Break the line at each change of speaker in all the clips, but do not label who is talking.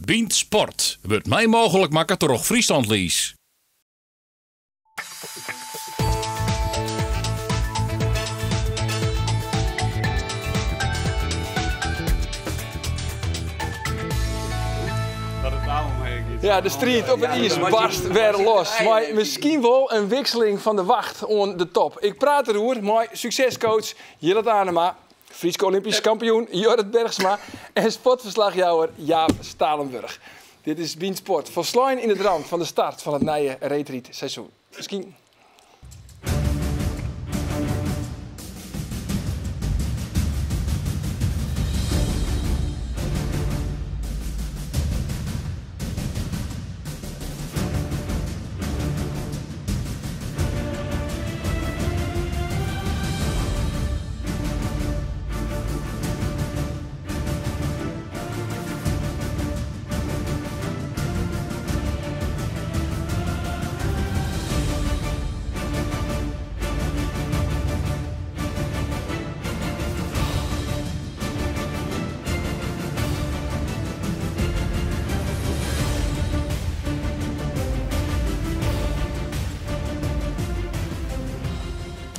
Bynt Sport wurdt mei mooglik makke troch Friesland Lease.
Ja, de striid op it iis barst wer los. Mei miskien wol in wikseling fan de wacht oan de top. Ik praat deroer mei suksescoach Jillert Anema, Fryske Olympysk kampioen Jorrit Bergsma en sportferslachjouwer Jaap Stalenburg. Dit is Bynt Sport, folslein yn it ramt fan de start fan it nije reedrydseizoen. Miskien.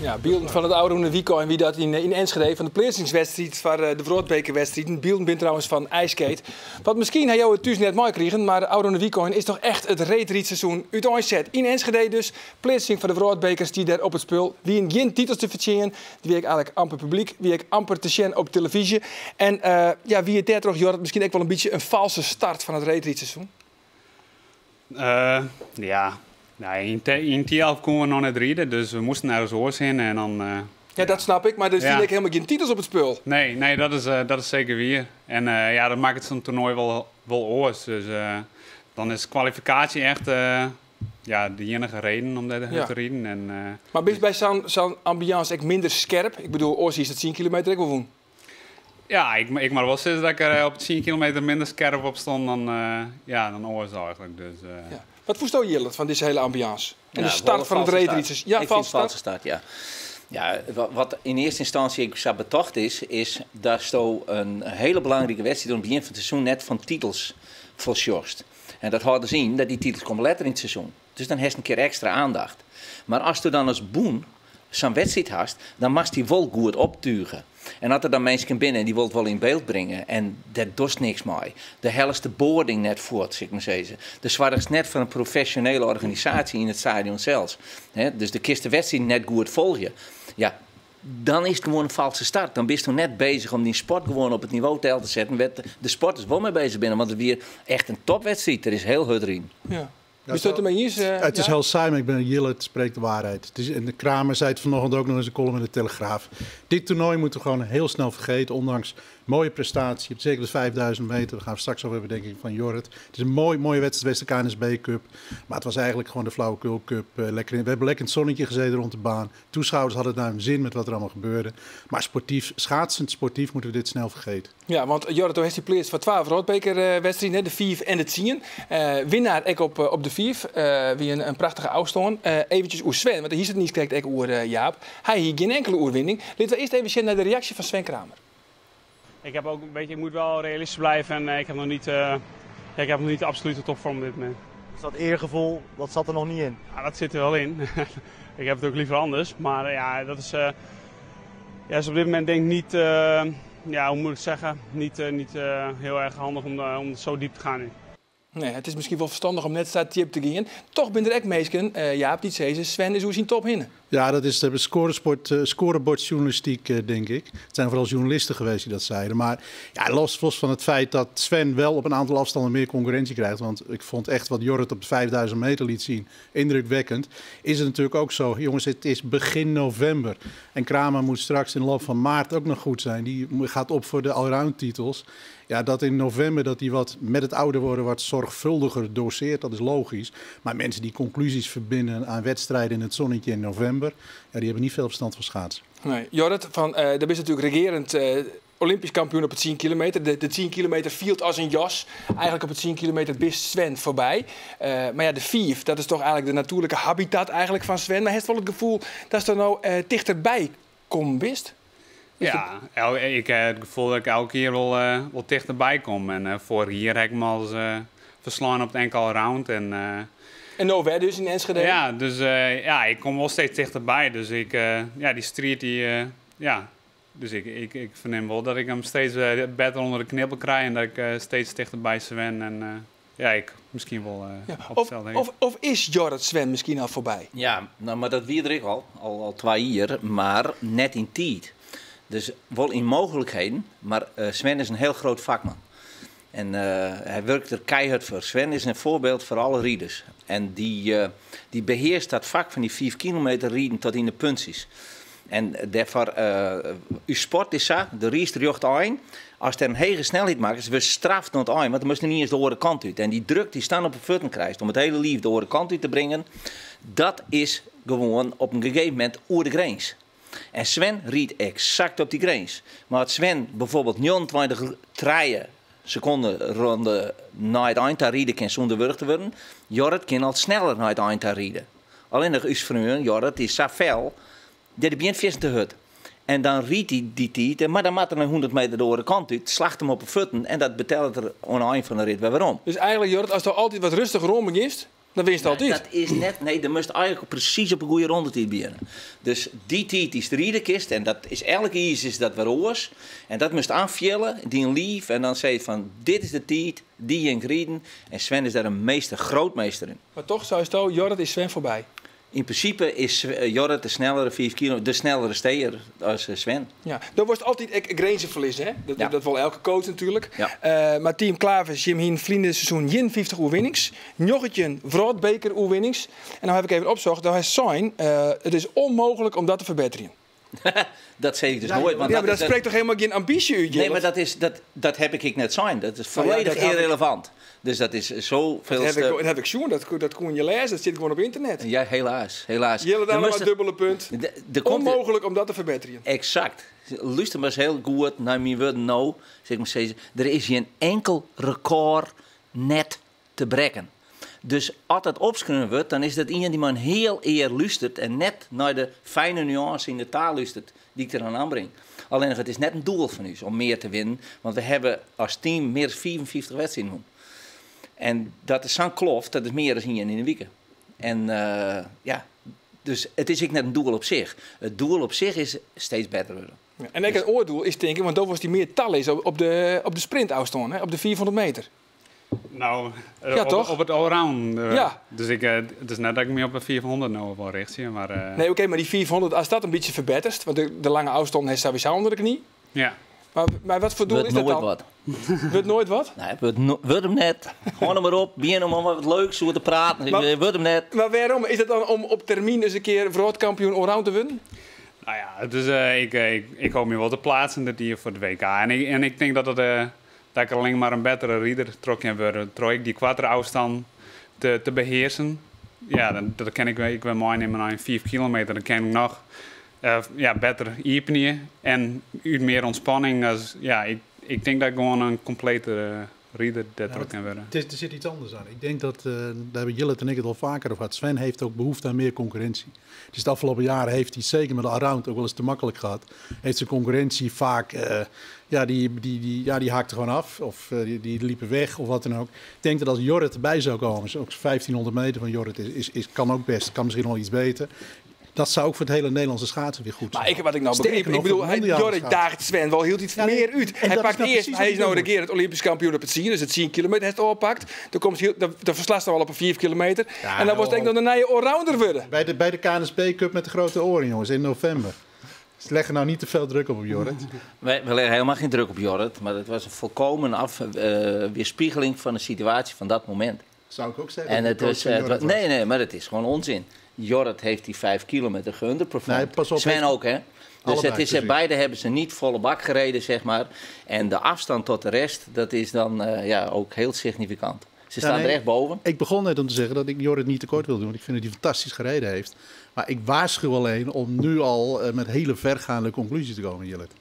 Ja, bylden fan it ôfrûne wykein wie dat yn Enschede fan de pleatsingswedstriid foar de wrâldbekerwedstriden. Bylden binne trouwens fan iSkate. Want miskien ha jo it thús net meikrigen, mar ôfrûne wykein is toch echt it reedrydseizoen úteinset. Yn Enschede dus, pleatsing foar de wrâldbeker stie dêr op it spul. Wiene gjin titels te fertsjinjen, der wie ek eigentlik amper publyk, wie ek amper te sjen op telefyzje. En ja, wie it dêrtroch, Jorrit, miskien ek wol in bytsje in falske start fan it reedrydseizoen?
Ja, nee, yn Thialf koene we noch net ride, dus we moasten ergens oars hinne en dan.
Ja, dat snap ik, mar der stiene ek hielendal gjin titels op it spul.
Nee, nee, dat is seker wier. En ja, dat makket sa'n toernoai wol oars. Dus dan is kwalifikaasje echt, ja, de iennige reden om dêr te riden. En,
Mar bist by sa'n ambiance ek minder skerp? Ik bedoel, oars hiest it 10 kilometer ek wol wûn.
Ja, ik moat wol sizze dat ik der op 10 kilometer minder skerp op stond dan, ja, dan oars eigentlik. Dus,
Ja. Wat fûnsto, Jillert, fan dizze hiele ambiance? En de
Ja,
start
wol in
fan it
falske start.
reedrydseizoen? Ja,
Ik fyn
falske
it falske
start.
start, ja. Ja, wat yn earste ynstânsje ek sa betocht is, is datsto in hiele belangrike wedstriid oan it begjin fan it seizoen net fan titels foarsjochst. En dat hâldt dus yn dat dy titels komme letter yn it seizoen. Dus dan hast in kear ekstra aandacht. Mar asto dan as bûn sa'n wedstriid hast, dan moatst dy wol goed optuge. En as der dan minsken binne en dy wolle it wol yn byld bringe en dêr dochst niks mei, dêr hellest de boarding net fuort, sil ik mar sizze. Do soargest net foar in profesjonele organisaasje yn it stadion sels. Dus do kinst de wedstriid net goed folgje. Ja, dan is it gewoan in falske start. Dan bisto net bezich om dyn sport gewoan op it nivo tel te setten wêr't de sporters wol mei bezich binne. Want it wie echt in topwedstriid. Der is hiel hurd riden.
Ja. Bist it dermei iens?
Het is heel saai, maar ik ben Jillert spreekt de waarheid. Het is, en de Kramer zei het vanochtend ook nog eens een column in de Telegraaf. Dit toernooi moeten we gewoon heel snel vergeten, ondanks mooie prestatie. Je hebt zeker de 5000 meter, daar gaan we straks over hebben, denk ik, van Jorrit. Het is een mooie wedstrijd geweest, de KNSB Cup. Maar het was eigenlijk gewoon de Flauwekul Cup. We hebben lekker in het zonnetje gezeten rond de baan. Toeschouwers hadden het naar hun zin met wat er allemaal gebeurde. Maar sportief, schaatsend sportief, moeten we dit snel vergeten.
Ja, want Jorrit, do hast dy pleatst foar twa wrâldbekerwedstriden, de 5 en de 10. Winnaar ek op de 5, wie in prachtige ôfstân. Eventsjes oer Sven, want dêr hiest it niiskrekt ek oer, Jaap. Hy hie gjin inkelde oerwinning. Litte we earst even sjen nei de reaksje fan Sven Kramer.
Ik heb ook een beetje, ik moet wel realistisch blijven en ik heb nog niet, ja, ik heb nog niet de absolute topvorm op dit moment.
Dus dat eergevoel, dat zat er nog niet in?
Ja, dat zit er wel in. Ik heb het ook liever anders, maar ja, dat is, ja, is op dit moment denk ik niet, ja, hoe moet ik zeggen, niet heel erg handig om zo diep te gaan nu.
Nee, it is miskien wol ferstannich om net sa djip te gean. Toch binne der ek minsken, Jaap, dy't sizze, Sven is oer syn top hinne.
Ja, dat is de scorebordjournalistiek, denk ik. Het zijn vooral journalisten geweest die dat zeiden. Maar ja, los van het feit dat Sven wel op een aantal afstanden meer concurrentie krijgt. Want ik vond echt wat Jorrit op de 5000 meter liet zien indrukwekkend. Is het natuurlijk ook zo, jongens, het is begin november. En Kramer moet straks in de loop van maart ook nog goed zijn. Die gaat op voor de allround titels. Ja, dat in november dat hij wat met het ouder worden wat zorgvuldiger doseert, dat is logisch. Maar mensen die conclusies verbinden aan wedstrijden in het zonnetje in november, ja, die hebben niet veel verstand van schaatsen.
Nee, Jorrit, daar is natuurlijk regerend Olympisch kampioen op het 10 kilometer. De 10 kilometer viel als een jas. Eigenlijk op het 10 kilometer bist Sven voorbij. Maar ja, de 5, dat is toch eigenlijk de natuurlijke habitat eigenlijk van Sven. Maar heeft wel het gevoel dat ze er nou dichterbij komt, bist?
Ja, ik ha it gefoel dat ik elke kear wol, wol tichterby kom. En foarich jier ha ik him al ferslein op it NK Allround. En,
en no wer dus yn Enschede?
Ja, dus ja, ik kom wol steeds tichterby. Dus ik, ja, dy striid dy, ja, dus ik, ik, ik fernim wol dat ik him steeds better ûnder de knibbel krij en dat ik steeds tichterby Sven en ja, ik miskien wol
ja. Of, of, of is Jorrit Sven miskien al foarby?
Ja, no, mar dat wie er ek al, al 2 jier, mar net yn tiid. Dus wol yn mooglikheden, mar Sven is in hiel grut fakman. En hy wurket der keihard foar. Sven is in foarbyld foar alle riders. En dy, dy behearst dat fak fan dy 5 kilometer riden tot yn de puntsjes. En dêrfoar, ús sport is sa, do rydst rjocht ein. Ast der in hege snelheid makkest, wurdst straft oan it ein, want dan moatst yniens de oare kant út. En dy druk dy'tst dan op 'e fuotten krijst om it hiele liif de oare kant út te bringen, dat is gewoan op in gegeven momint oer de grins. En Sven rydt eksakt op dy grins. Mar as Sven bijvoorbeeld 29, trije sekonden ronde nei it ein ta ride kin sûnder wurch te wurden, Jorrit kin al sneller nei it ein ta ride. Allinnich ús freon Jorrit is sa fel, dat begjint fierstente hurd. En dan rydt hy dy tiid, mar dan moat er nei 100 meter de oare kant út, slacht him op 'e fuotten en dat betellet er oan 'e ein fan de rit wer werom.
Dus eigenlik, Jorrit, asto altyd wat rêstiger oan begjinst, dan winst altyd.
Dat is net, nee, dan moatst eigenlik presys op 'e goede rondetiid begjinne. Dus dy tiid dy'tst ride kinst, en dat is elk iis is dat wer oars, en dat moatst oanfiele, dyn liif, en dan sizze fan dit is de tiid, dy gean ik riden. En Sven is dêr in meester, grootmeester yn.
Mar toch seisto, Jorrit is Sven foarby.
Yn prinsipe is Jorrit de snellere 5 kilo, de snellere steger as Sven.
Ja, do wolst altyd ek grinzen ferlizze, hè? Dat,
Ja.
dat wol elke coach natuerlik.
Ja.
Mar Team Klavers, jim hienen ferline seizoen 51 oerwinnings, 19 wrâldbeker oerwinnings. En no ha ik even opsocht, do hast sein, it is ûnmooglik om dat te ferbetterjen.
Dat sis ik dus noait. Want
Ja, mar
dat
dat
is dat
sprekt toch hielendal gjin ambysje út,
Nee, mar
Jillert?
dat, is, dat, dat ha ik ek net sein. Dat is
Nou ja,
folledich
dat ha ik,
yrrelevant. Dus dat is zo
dat
veel
ha ik,
te...
dat ha ik sjoen, dat, dat koene je lêze, dat sit gewoan op ynternet.
Ja, helaas, helaas.
Jillert
Der
Anema,
moast-
dubbele punt.
Der komt
Ûnmooglik om dat te ferbetterjen.
Eksakt. Lúster mar ris hiel goed nei myn wurden no. Sil ik mar sizze, der is gjin inkel rekôr net te brekken. Dus as dat opskreaun wurdt, dan is dat ien dy't mei in heal ear lústeret en net nei de fijne nuânse yn de taal lústeret dy't ik der oan bring. Allinnich it is net in doel fan ús om mear te winnen, want we hawwe as team mear as 55 wedstriden wûn. En dat is sa'n kloft, dat is mear as ien yn 'e wike. En ja, dus it is ek net in doel op sich. It doel op sich is steeds better wurde.
Ja, en ek in oar doel is tink ik, want do wolst dy mear talizze op de sprintôfstân, hè, op de 500 meter.
No,
Ja, toch?
op it allround.
Ja.
Dus ik, it is net dat ik my op de 500 no wol richtsje, mar...
Nee, oké, mar dy 500, as dat in bytsje ferbetterst, want de lange ôfstân hast sawiesa ûnder de kny.
Ja.
Mar wat foar doel
Wurdt
is dat
noait
dan?
wat.
Wurdt noait wat?
Nee, wurdt, no, wurdt him net. Hâld mar op, begjin om wat leuks oer te praten. Wurdt him net.
Mar wêrom? Is dat dan om op termyn ris in kear wrâldkampioen allround te wurden?
No ja, it is, ik, ik hoopje my wol te pleatsen dit jier foar it WK. En ik tink dat, dat ik allinnich mar in bettere rider troch kin wurde. Troch ek dy koartere ôfstân te behearsen. Ja, dan, dat kin ik, ik wer meinimme nei in 5 kilometer. Dan kin ik noch ja, better iepenje en út mear ûntspanning. As, ja, ik tink dat ik gewoan in komplete rider dêrtroch kin wurde.
Er zit iets anders aan. Ik denk dat, daar hebben Jillert en ik het al vaker over gehad. Sven heeft ook behoefte aan meer concurrentie. Dus de afgelopen jaren heeft hij zeker met de allround ook wel eens te makkelijk gehad. Heeft zijn concurrentie vaak, ja, die, ja, die haakte gewoon af. Of die liepen weg of wat dan ook. Ik denk dat als Jorrit erbij zou komen, dus ook 1500 meter van Jorrit kan ook best, kan misschien nog iets beter. Dat zou ook voor het hele Nederlandse schaatsen weer goed
Maar
zijn.
ik, wat ik nou
Sterker
begreep,
nog,
ik bedoel,
voor het mondiale
Jorrit
schaatsen.
daagt Sven wel hieltyd
Ja, nee,
mear út.
en
Hy
dat
pakt
is nou
earst,
presys
hy
wat
is
ik
no
bedoel.
de kear it Olympisch kampioen op it 10, dus it 10 kilometer hat oppakt. Dan komt heel, dan ferslast er al op in 5 kilometer.
Ja,
en dan wordt
oh.
ik dan de nije allrounder wurde.
Bij de KNSB Cup met de grote oren, jongens, in november. Dus leg er nou niet te veel druk op Jorrit.
Wij leggen helemaal geen druk op Jorrit, maar het was een volkomen weerspiegeling van de situatie van dat moment.
Zou ik ook zeggen.
En
dat
het
de coach
was,
van Jorrit was.
nee, nee, maar het is gewoon onzin. Jorrit heeft die 5 kilometer geunderperformed.
Nee, pas op,
Sven
heeft-
ook, hè? Dus
Allebei,
het is,
precies.
beide hebben ze niet volle bak gereden, zeg maar. En de afstand tot de rest, dat is dan ja, ook heel significant. Ze
Ja,
staan
nee.
er echt boven.
Ik begon net om te zeggen dat ik Jorrit niet tekort wil doen. Want ik vind dat hij fantastisch gereden heeft. Maar ik waarschuw alleen om nu al met hele vergaande conclusies te komen, Jillet.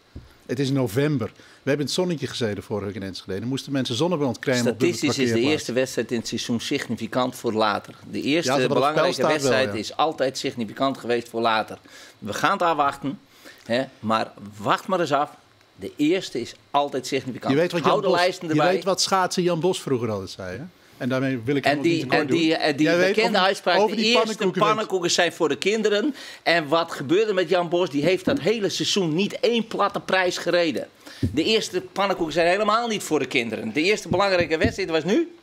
Het is november. We hebben in het zonnetje gezeten vorige week in Enschede. Dan moesten mensen zonnebrandcrème op de
Statistisch is de
parkeerplaats.
eerste wedstrijd in het seizoen significant voor later. De
Ja,
eerste
als er wat op het spel
belangrijke
staat wel,
wedstrijd
ja.
is altijd significant geweest voor later. We gaan het afwachten. Hè? Maar wacht maar eens af. De eerste is altijd significant.
Je weet wat,
Hou
Jan
de
Bos,
lijsten
je
erbij.
weet wat schaatsen Jan Bos vroeger altijd zei, hè? En daarmee wil ik hem
En
ook niet
die,
tekort
en
doen.
die, en die
Jij weet
bekende
over-
uitspraak,
over
de
die
eerste
pannenkoeken weet.
pannenkoeken zijn voor de kinderen. En wat gebeurde met Jan Bos? Die heeft dat hele seizoen niet één platte prijs gereden. De eerste pannenkoeken zijn helemaal niet voor de kinderen. De eerste belangrijke wedstrijd was nu?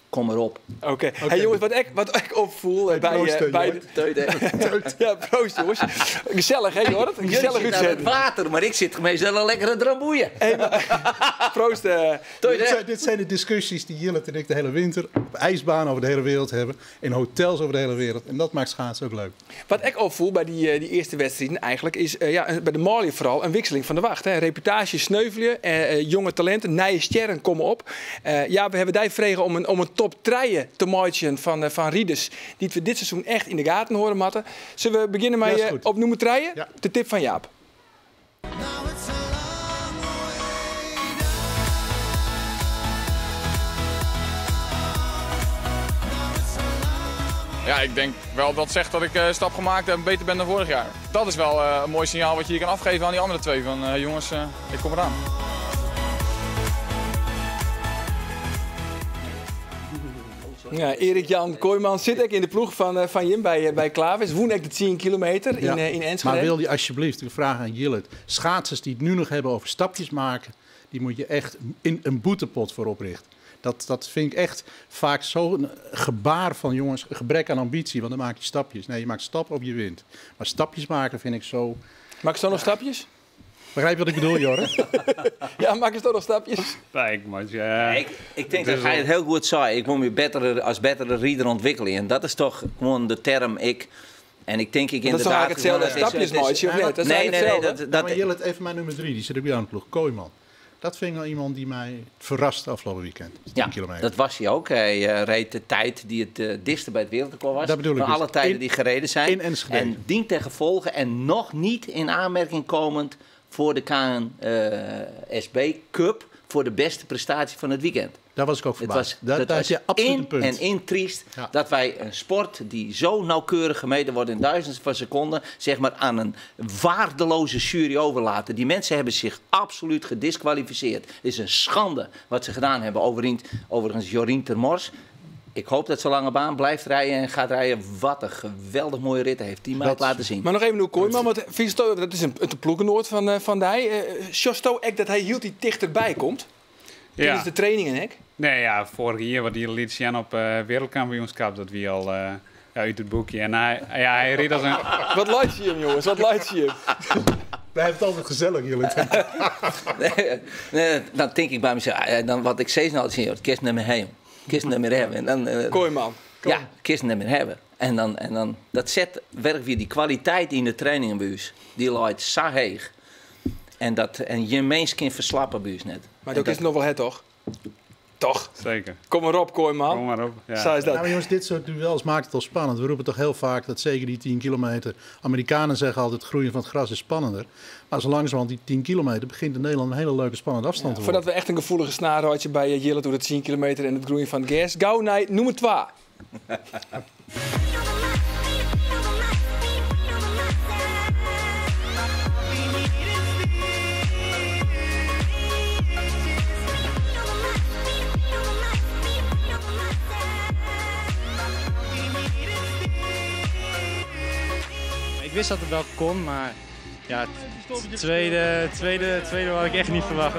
Kom erop.
Oké. Hey, jongens, wat ik opvoel bij,
proost,
bij
Jorrit.
de- Ja, proost jongens. Gezellig hè, Jorrit?
Jullie
Gezellig
zitten aan het
uitzending.
water, maar ik zit meestal een lekkere dramboeien.
Hey, proost.
Teut,
Dit
hè?
zijn de discussies die Jillet en ik de hele winter op ijsbanen over de hele wereld hebben. In hotels over de hele wereld. En dat maakt schaatsen ook leuk.
Wat ik opvoel bij die eerste wedstrijden eigenlijk is ja, bij de Mali vooral een wisseling van de wacht. Hè. Reputage sneuvelen, jonge talenten, nieuwe sterren komen op. Ja, we hebben daar vregen om een top 3 te maken van rieders die we dit seizoen echt in de gaten horen matten. Zullen we beginnen met
Ja, is goed.
op nummer 3?
Ja.
De tip van Jaap.
Ja, ik denk wel dat zegt dat ik een stap gemaakt heb en beter ben dan vorig jaar. Dat is wel een mooi signaal wat je hier kan afgeven aan die andere twee. Van jongens, ik kom eraan.
Ja, Erik-Jan Kooijman zit ik in de ploeg van Jim bij Clavis. Woen ik de 10 kilometer in Enschede.
Maar wil je alsjeblieft, ik vraag aan Jillet, schaatsers die het nu nog hebben over stapjes maken, die moet je echt in een boetepot voor oprichten. Dat vind ik echt vaak zo'n gebaar van jongens, een gebrek aan ambitie, want dan maak je stapjes. Nee, je maakt stappen op je wint. Maar stapjes maken vind ik zo...
Maak je zo nog stapjes?
Begrijp je wat ik bedoel, Jorrit?
Ja, maak je zo nog stapjes?
Nee, ik moet, ja.
Ik denk
Het
dat
is
hij het heel goed zei. Ik moet me beter, als betere reader ontwikkelen. En dat is toch gewoon de term ik. En ik denk ik
Dat is toch
inderdaad...
eigenlijk hetzelfde
gewoon,
als
het is-
stapjes,
het is-
Maatje, of niet? Dat is
Nee,
eigenlijk
nee, nee.
hetzelfde.
Dat,
maar Jillet, even mijn nummer 3, die zit ook bij jou in de ploeg. Kooijman. Dat vind ik nou iemand die mij verrast afgelopen weekend. 10
ja,
kilometer.
dat was hij ook. Hij reed de tijd die het dichtste bij het wereldrecord was.
Dat bedoel ik
Van
dus.
alle tijden die gereden zijn.
In Enschede.
En dient ten gevolge en nog niet in aanmerking komend voor de KNSB Cup voor de beste prestatie van het weekend.
Daar was ik ook
Het
verbaasd.
was,
Daar
dat
heb
was
je absoluut
in
een punt.
en in triest
Ja.
dat wij een sport die zo nauwkeurig gemeten wordt in duizenden van seconden, zeg maar aan een waardeloze jury overlaten. Die mensen hebben zich absoluut gedisqualificeerd. Het is een schande wat ze gedaan hebben. Overigens Jorien Termors. Ik hoop dat ze lange baan blijft rijden en gaat rijden. Wat een geweldig mooie rit heeft die mij
Dat-
laten zien.
Maar nog even naar Kooijman, want Visto, dat is een ploegenoord van Dij. Sjosto ook dat hij hield die dichterbij komt? Tijdens
Ja.
de trainingen, hè?
Nee, ja, vorig jaar wat die liet zien op wereldkampioenschap, dat wie al uit het boekje. En hij reed als een...
Wat lijkt je hem, jongens? Wat lijkt je hem?
Blijft altijd gezellig, jullie.
Nee, dan denk ik bij mezelf, dan wat ik steeds nou zie, het kist niet meer heen. Kist niet meer hebben. En dan,
Kooijman.
Ja, kist niet meer hebben. En dan dat zet werkt weer die kwaliteit in de trainingen bij ons. Die looit zo heeg. En je mens kan verslappen bij ons net.
Maar dat is nog wel het, toch? Toch?
Zeker.
Kom maar op, Kooijman.
Kom maar op. Ja.
Zo is dat.
Nou, maar jongens, dit soort duels maakt het al spannend. We roepen toch heel vaak dat zeker die 10 kilometer... Amerikanen zeggen altijd, het groeien van het gras is spannender. Maar zo langzamerhand die 10 kilometer begint in Nederland een hele leuke spannende afstand te worden.
Voordat we echt een gevoelige snaar hadden bij Jillet door de 10 kilometer en het groeien van het gras. Gauw naar nummer 2.
Ik wist dat het wel kon, maar ja, het tweede had ik echt niet verwacht.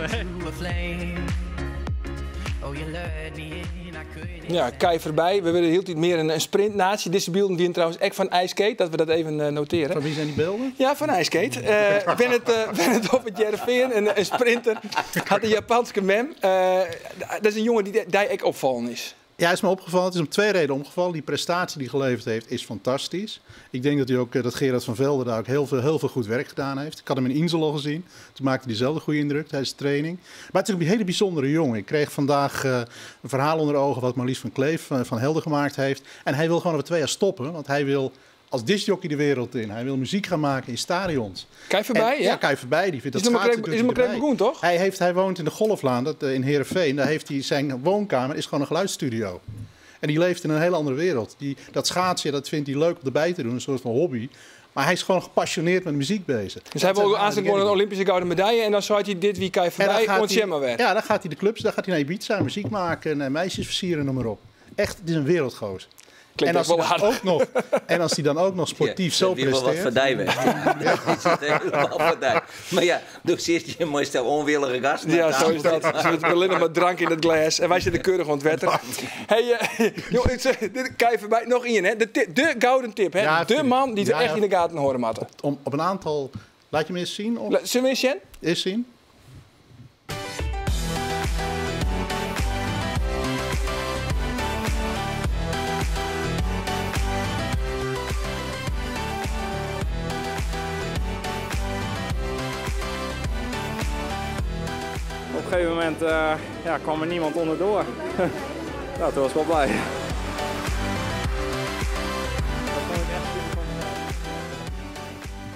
Ja, Kai voorbij. We willen heel iets meer een sprintnatie. Deze beelden die trouwens echt van IJskate, dat we dat even noteren.
Van wie zijn die beelden?
Ja, van IJskate. Ben het op het Jereveen, een sprinter, had een Japanse mem. Dat is een jongen die daar echt opvallen is.
Ja, hij is me opgevallen. Het is om 2 redenen omgevallen. Die prestatie die hij geleverd heeft is fantastisch. Ik denk dat, hij ook, dat Gerard van Velde daar ook heel veel goed werk gedaan heeft. Ik had hem in Insel al gezien. Toen maakte hij dezelfde goede indruk tijdens de training. Maar het is ook een hele bijzondere jongen. Ik kreeg vandaag een verhaal onder ogen wat Marlies van Kleef van Helden gemaakt heeft. En hij wil gewoon over 2 jaar stoppen, want hij wil als discjockey de wereld in. Hij wil muziek gaan maken in stadions.
Kai voorbij, ja?
Ja, Kai voorbij. Die vindt
Is
dat
het
schaatsen doet
is
hij
het maar
erbij.
Groen, toch?
Hij woont in de Golflaan, in Heerenveen. Daar heeft hij zijn woonkamer, is gewoon een geluidsstudio. En die leeft in een hele andere wereld. Dat schaatsen, dat vindt hij leuk om erbij te doen, een soort van hobby. Maar hij is gewoon gepassioneerd met muziek bezig.
Dus hij wil aanstaan gewoon een Olympische gouden medaille en dan zou hij dit weekend voorbij en maar weer.
Ja, dan gaat hij de clubs, dan gaat hij naar Ibiza muziek maken en meisjes versieren, noem maar op. Echt, het is een wereldgoos. En als, hij ook nog, en als hij dan ook nog sportief ja, zo presteert...
wat voor die weg. Ja, dat is helemaal voor die. Maar ja, dus zit je een mooi stel onwillige gasten.
Ja, zo is dat. Ze met alleen nog maar drank in het glas. En wij zitten keurig aan het wetter. Hey, joh, dit kijk voorbij. Nog één, hè. De gouden tip, hè. Ja, de man die het echt in de gaten horen, Matten.
Op een aantal... Laat je hem eens zien? Of?
Zullen we eens zien?
Eens zien.
Op een gegeven moment kwam er niemand onderdoor. Nou, toen was ik wel blij.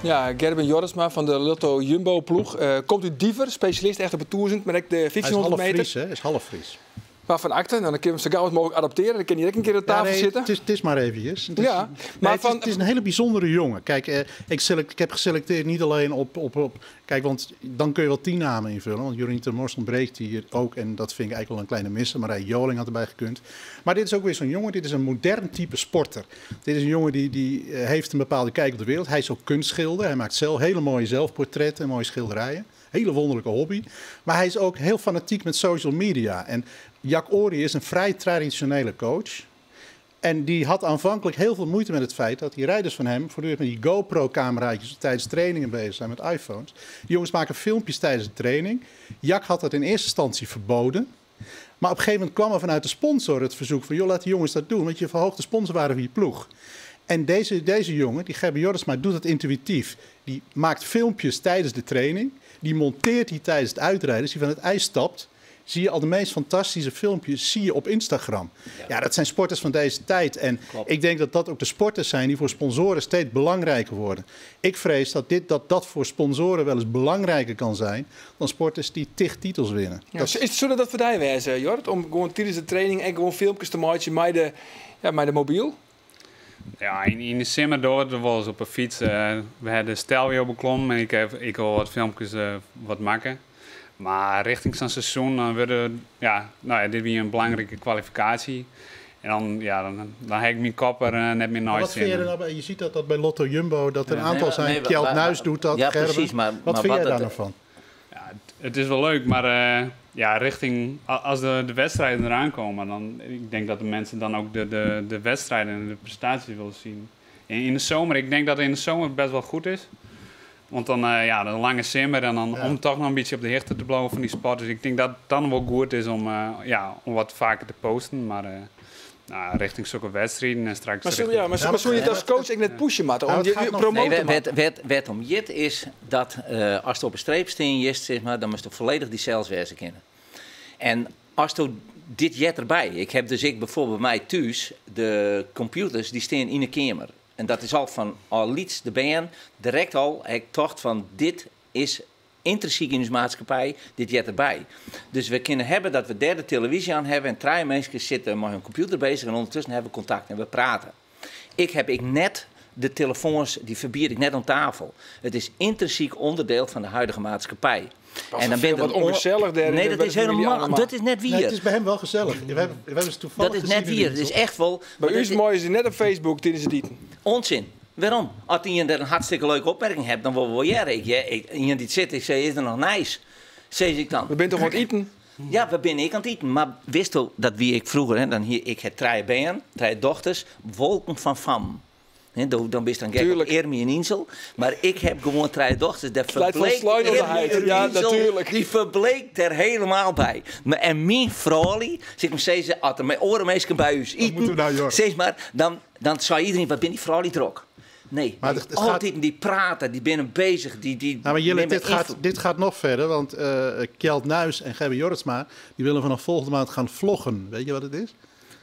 Ja, Gerben Jorritsma van de Lotto Jumbo ploeg. Komt uit Diever, specialist echt op het toerzend, maar ook de 1500 meter.
Hij is half Fries, hè? Hij is half Fries.
Waarvan akte? Nou, dan kun je hem zo gauw als mogelijk adopteren. Dan kan hij direct een keer aan tafel zitten.
Het is maar eventjes. Het is een hele bijzondere jongen. Kijk, ik heb geselecteerd niet alleen op... Kijk, want dan kun je wel 10 namen invullen. Want Jorien ter Mors ontbreekt hier ook. En dat vind ik eigenlijk wel een kleine misser. Marije Joling had erbij gekund. Maar dit is ook weer zo'n jongen. Dit is een modern type sporter. Dit is een jongen die heeft een bepaalde kijk op de wereld. Hij is ook kunstschilder. Hij maakt zelf hele mooie zelfportretten en mooie schilderijen. Hele wonderlijke hobby. Maar hij is ook heel fanatiek met social media. En Jack Ory is een vrij traditionele coach. En die had aanvankelijk heel veel moeite met het feit dat die rijders van hem voortdurend met die GoPro-cameraatjes tijdens trainingen bezig zijn met iPhones. Die jongens maken filmpjes tijdens de training. Jack had dat in eerste instantie verboden. Maar op een gegeven moment kwam er vanuit de sponsor het verzoek van, joh, laat die jongens dat doen, want je verhoogt de sponsorwaarde van je ploeg. En deze jongen, die Gerben Jorritsma, doet dat intuïtief. Die maakt filmpjes tijdens de training. Die monteert die tijdens het uitrijden. Als hij van het ijs stapt, zie je al de meest fantastische filmpjes zie je op Instagram. Ja, dat zijn sporters van deze tijd. En klopt. Ik denk dat dat ook de sporters zijn die voor sponsoren steeds belangrijker worden. Ik vrees dat dat voor sponsoren wel eens belangrijker kan zijn dan sporters die tig titels winnen.
Ja, zullen dat voor jou wezen, Jorrit? Om gewoon tijdens de training en gewoon filmpjes te maken met de mobiel?
Ja, in de simmer door, dat was op een fiets. We hebben de Stelvio beklommen en ik wil wat filmpjes wat maken. Maar richting zo'n seizoen, dan worden, dit weer een belangrijke kwalificatie. En dan heb ik mijn kop er net meer nooit
wat vind je er nou bij? Je ziet dat bij Lotto Jumbo, dat er een aantal zijn. Kjeld Nuis doet dat,
ja,
Gerben.
Precies, maar
wat vind jij daar nou van?
Ja, het is wel leuk, maar richting, als de wedstrijden eraan komen, dan ik denk dat de mensen dan ook de wedstrijden en de prestaties willen zien. En in de zomer, ik denk dat het in de zomer best wel goed is. Want dan de lange simmer en dan om toch nog een beetje op de hichte te blijven van die sport. Dus ik denk dat het dan wel goed is om wat vaker te posten. Maar richting zulke wedstrijden en straks...
Maar zul je het als coach ik net pushen, Matt? Om je promoten,
nee, wet om jit is dat als je op een streep staat, zeg maar, dan moet je volledig die zelfswijze kennen. En als je dit jet erbij... Ik heb dus bijvoorbeeld bij mij thuis, de computers die staan in de kamer. En dat is al van al liets de BN, direct al, ik tocht van dit is intrinsiek in onze maatschappij, dit jet erbij. Dus we kunnen hebben dat we derde televisie aan hebben en drie mensen zitten met hun computer bezig en ondertussen hebben we contact en we praten. Ik heb net de telefoons, die verbier ik net aan tafel. Het is intrinsiek onderdeel van de huidige maatschappij.
En dan ben je wat ongezellig daar.
Nee, dat is helemaal. Dat is net wie.
Nee, het is bij hem wel gezellig. We hebben ze toevallig.
Dat is net wie. Het is echt wel.
Bij u is het mooi, is net op Facebook tijdens het eten.
Onzin. Waarom? Als iemand een hartstikke leuke opmerking hebt, dan word je. Iemand die zit, ik zei, is er nog nice? Zeg ik dan.
We zijn toch aan het eten?
Ja, we ben ik aan het eten. Maar wist u dat wie ik vroeger, hè, dan hier, ik heb drie benen, drie dochters, wolken van fam. He, dan ben je dan gek op Ermie en Insel. Maar ik heb gewoon drie dochters. Dat verbleek
ja, natuurlijk.
Die verbleek er helemaal bij. En mijn vrouw, zeg maar, zei ze, als er mijn oren bij u eten, nou, zeg maar, dan zei iedereen, wat ben die vrouw die trok? Nee, maar het altijd gaat... die praten, die binnen bezig. Die
nou, maar Jelle, dit gaat nog verder, want Kjeld Nuis en Gerben Jorritsma, die willen vanaf volgende maand gaan vloggen. Weet je wat het is?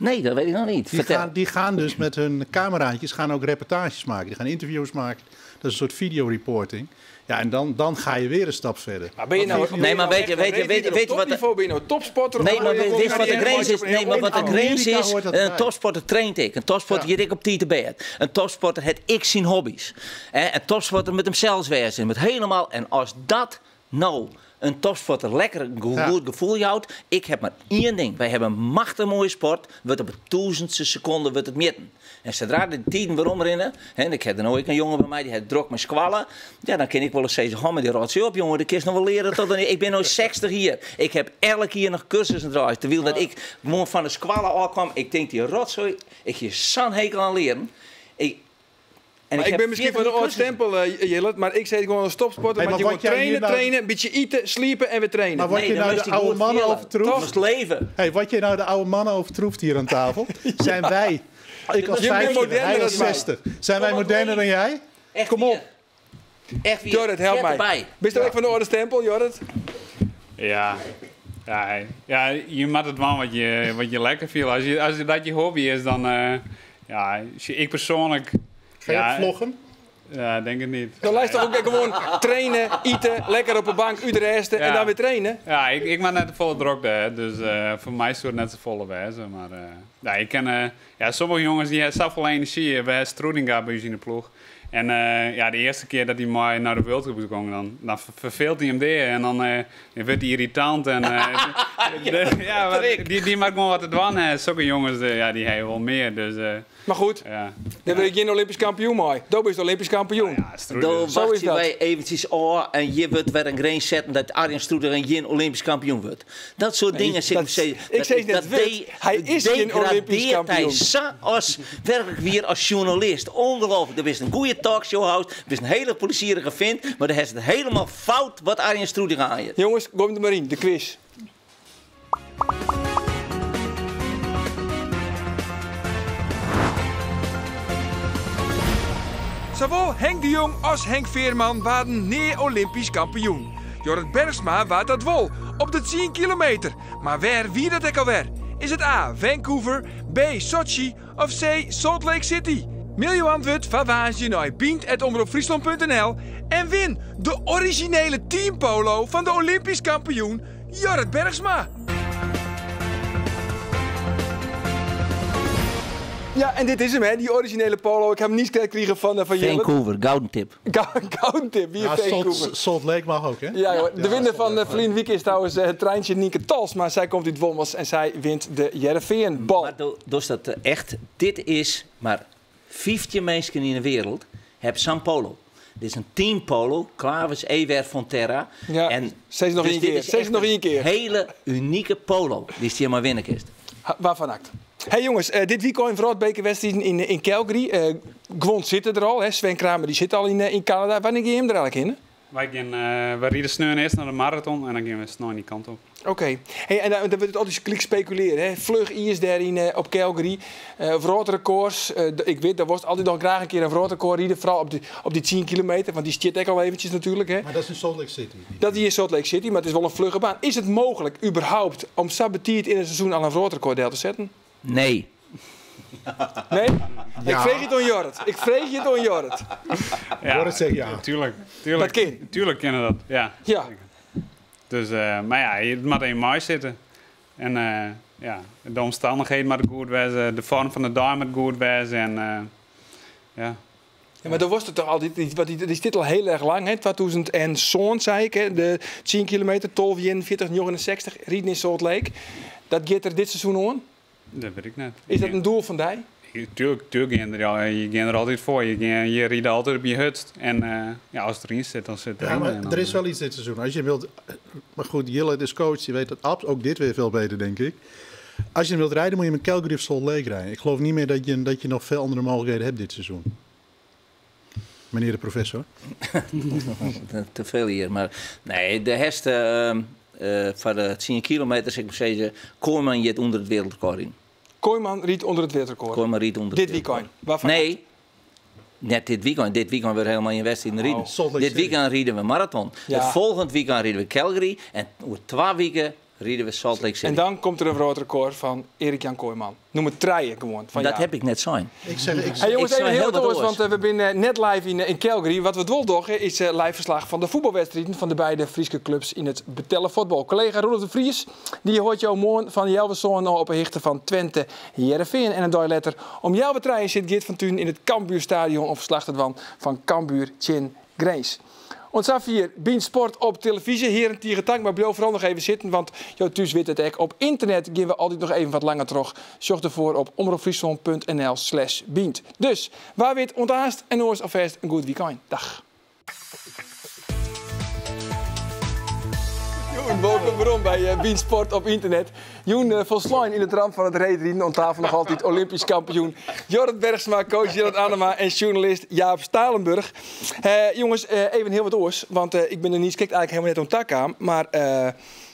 Nee, dat weet ik nog niet.
Die
Vertel.
gaan dus met hun cameraatjes gaan ook reportages maken. Die gaan interviews maken. Dat is een soort videoreporting. Ja, en dan ga je weer een stap verder.
Maar ben je nou, ben
Nee,
je
maar
nou
weet je-
echt
weet je-
een
weet je- weet je wat de-
topniveau? Ben je nou topsporter? of
Nee, maar
ben je
weet je
gewoon
wat de grens is?
carrière
Nee, maar wat de
In
grens
Amerika
is,
hoort dat
een
bij.
topsporter traint ik. Een topsporter gaat ik op tijd te bed. Een topsporter het ik zijn hobby's. Hè, een topsporter met hem zelfs wezen. Met helemaal. En als dat nou een topsporter lekker een goed gevoel houdt. Ik heb maar één ding. Wij hebben een machtig mooie sport. Wordt op het duizendste seconde wordt het mitten. En zodra de tijden weer omrennen, hè, en ik heb er nou ook een jongen bij mij die heeft druk met squallen. Ja, dan kan ik wel eens zeggen, goh, maar die rotzooi op, jongen, de kist nog wel leren tot een, ik ben nou 60 hier. Ik heb elke keer nog cursussen draaien. Terwijl dat ik gewoon van de squallen afkwam, ik denk die rotzooi, ik hier zo'n hekel aan leren. En
Maar ik
heb
ben misschien van de
40
oud
cursussen.
stempel, Jillet, maar ik zeg gewoon een topsporter.
Hey,
maar
maar
je
wat
moet
jij
trainen,
hier nou-
trainen, een beetje eten, sliepen en weer trainen.
Maar wat
Nee,
je
dan
nou
moest
de
hij
oude
goed
mannen
velen.
overtroeft...
Moest leven.
Hey, wat je nou de oude mannen overtroeft hier aan tafel, zijn wij. Ik als
Je bent
50,
moderner
hij als
dan mij.
60. Zijn wij
Kom op,
moderner dan jij?
Echt
Kom op.
weer. Echt weer.
Jorrit, help
Zet
mij.
erbij.
Ben je ook van de oude stempel, Jorrit?
Ja. Ja, ja, je maakt het wel wat je lekker viel. Als dat je hobby is, dan... ja, ik persoonlijk...
Ga je
ja,
vloggen?
Ja, denk het niet.
Dan lijst toch ook gewoon trainen, eten, lekker op de bank, u de resten en
Ja.
dan weer trainen?
Ja, ik maak net de volle drukte, hè, dus voor mij is het net de volle wijze. Maar ja, ik ken, ja, sommige jongens die hebben zoveel energie. We hebben Stroetinga bij ons in de ploeg. En ja, de eerste keer dat hij maar naar de World Cup kwam, dan verveelt hij hem weer. En dan wordt hij irritant. En, ja, maar die maakt gewoon wat het wan. Hè. Zulke jongens, ja, die hebben wel meer. Dus,
Maar goed,
ja.
dan ben ik geen Olympisch kampioen, mooi. Dat is de Olympisch kampioen.
Ja, Stroetinga.
Dan
Zo
wacht
is
je
dat.
wij eventjes oh, en je wordt weer een grens zetten dat Arjen Stroetinga geen Olympisch kampioen wordt. Dat soort dingen
dat-
zit ik steeds-
ik zeg net,
dat
wit. Hij is geen Olympisch
degradeert
kampioen.
Hij zo als werkelijk weer als journalist. Ongelooflijk. Er is een goede talkshow host, er is een hele plezierige vent, maar daar is het helemaal fout wat Arjen Stroetinga aan je.
Jongens, kom er maar in, de quiz. Zowel Henk de Jong als Henk Veerman waren neer-Olympisch kampioen. Jorrit Bergsma waard dat wol, op de 10 kilometer. Maar waar wie dat ik alweer? Is het A. Vancouver, B. Sochi of C. Salt Lake City? Mail je antwoord van waanzin naar bient@omroepfriesland.nl en win de originele teampolo van de Olympisch kampioen Jorrit Bergsma. Ja, en dit is hem, hè, die originele polo. Ik heb hem niet gekregen van Jillet.
Vancouver, gouden tip.
Gouden tip, wie
Ja,
Vancouver.
Salt Lake mag ook, hè?
Ja, joh. De winnaar van de Verlien Week is trouwens het treintje Nienke Tals. Maar zij komt uit Wommels en zij wint de Jereveen-bal.
Maar dus dat echt, dit is maar 15 mensen in de wereld hebben zo'n polo. Dit is een team polo, Claves Ewer Fonterra.
Ja,
en
zeg ze nog
dus
één
dit
keer,
is
zeg ze
echt
nog
een
één keer.
hele unieke polo die is hier maar winnen kist.
Ha, waarvan akt? Hey jongens, dit weekend Wereldbekerwedstrijd in Calgary. Gwond zit er al, hè? Sven Kramer die zit al in Canada. Wanneer ga je hem er eigenlijk in?
Wij gaan we rijden sneu eerst naar de marathon en dan gaan we snel die kant op.
Oké. Hey, en dan wordt het altijd klik speculeren. Hè? Vlug is daar op Calgary. Wereldrecords. Ik weet, daar wordt altijd nog graag een keer een wereldrecord rijden. Vooral op die 10 kilometer, want die zit ook al eventjes natuurlijk. Hè?
Maar dat is in Salt Lake City.
Dat is in Salt Lake City, maar het is wel een vlugge baan. Is het mogelijk überhaupt om sabatiert in het seizoen al een wereldrecord deel te zetten?
Nee.
Nee?
Ja.
Ik vreeg het aan Jorrit. Ik vreeg het aan Jorrit.
Ja,
Jorrit zegt ja.
Tuurlijk. Tuurlijk.
Dat kan.
Tuurlijk kennen dat, ja.
Ja.
Dus, maar ja, het moet in mei zitten. En ja, de omstandigheden moeten goed wezen, de vorm van de dag moet goed wezen. En, ja.
Ja, maar dat was het toch altijd, want die is dit al heel erg lang, hè? 2000 en zo'n, zei ik, hè? De 10 kilometer, 12, 41, 69, rijden in Salt Lake. Dat gaat er dit seizoen aan?
Dat weet ik net.
Is dat een doel van die?
Tuurlijk, tuurlijk, je gaat er altijd voor. Je rijdt altijd op je hutst. En ja, als het erin zit, dan zit het
Ja,
erin.
maar
En dan,
er is wel iets dit seizoen. Als je wilt, maar goed, Jillet is coach, die weet dat ook dit weer veel beter, denk ik. Als je hem wilt rijden, moet je met Calgary of Salt Lake rijden. Ik geloof niet meer dat je nog veel andere mogelijkheden hebt dit seizoen. Meneer de professor.
Te veel hier, maar nee, de herste van de 10 kilometer, zeg ik maar zeggen, Kooiman zit onder het wereldrecord in.
Kooiman riet onder het wereldrecord.
Kooiman riet onder
Dit
het wereldrecord.
weekend? Waarvan?
Nee, net dit weekend. Dit weekend weer helemaal in wedstrijd rijden.
Oh.
Salt Lake
Dit
City.
weekend rijden we marathon.
Ja.
Het volgend weekend rijden we Calgary. En over 2 weken ride we Salt Lake City.
En dan komt der in wrâldrekôr fan Erik Jan Kooiman. Nûmer trije gewoan. Fan
Dat
Jaap.
heb ik net sein.
Ik zeg, ik
Hey jongens,
Ik
even
sei
hiel
hiel
wat
wat
oars,
oars.
want we binne net live yn Calgary. Wat we wol dogge is live ferslach fan de fuotbalwedstriden fan de beide Fryske klups yn it betelle fuotbal. Kollega Roelof de Vries dy hâldt jo moarn fan healwei sânen ôf op 'e hichte fan Twente Hearrenfean. En in dei letter om healwei trijen sit Geert van Tuinen yn it Cambuurstadion om ferslach te dwaan fan Cambuur tsjin Grins. Oant safier Bynt Sport op telefyzje. Hearen, tige tank, mar bliuw foaral noch even sitten, want jo thús witte it ek. Op ynternet gean we altyd noch even wat langer troch. Sjoch derfoar op omropfryslân.nl/bynt. Dus, wa wit oant aanst en oars alfêst in goed wykein. Dag. Jûn, wolkom werom by Bynt Sport op ynternet. Jûn folslein yn it ramt fan it reedriden. Oan tafel noch altyd Olympysk kampioen Jorrit Bergsma, coach Jillert Anema en sjoernalist Jaap Stalenburg. Jonges, even hiel wat oars, want ik bin der niis krekt eigentlik hielendal net oan takaam. Mar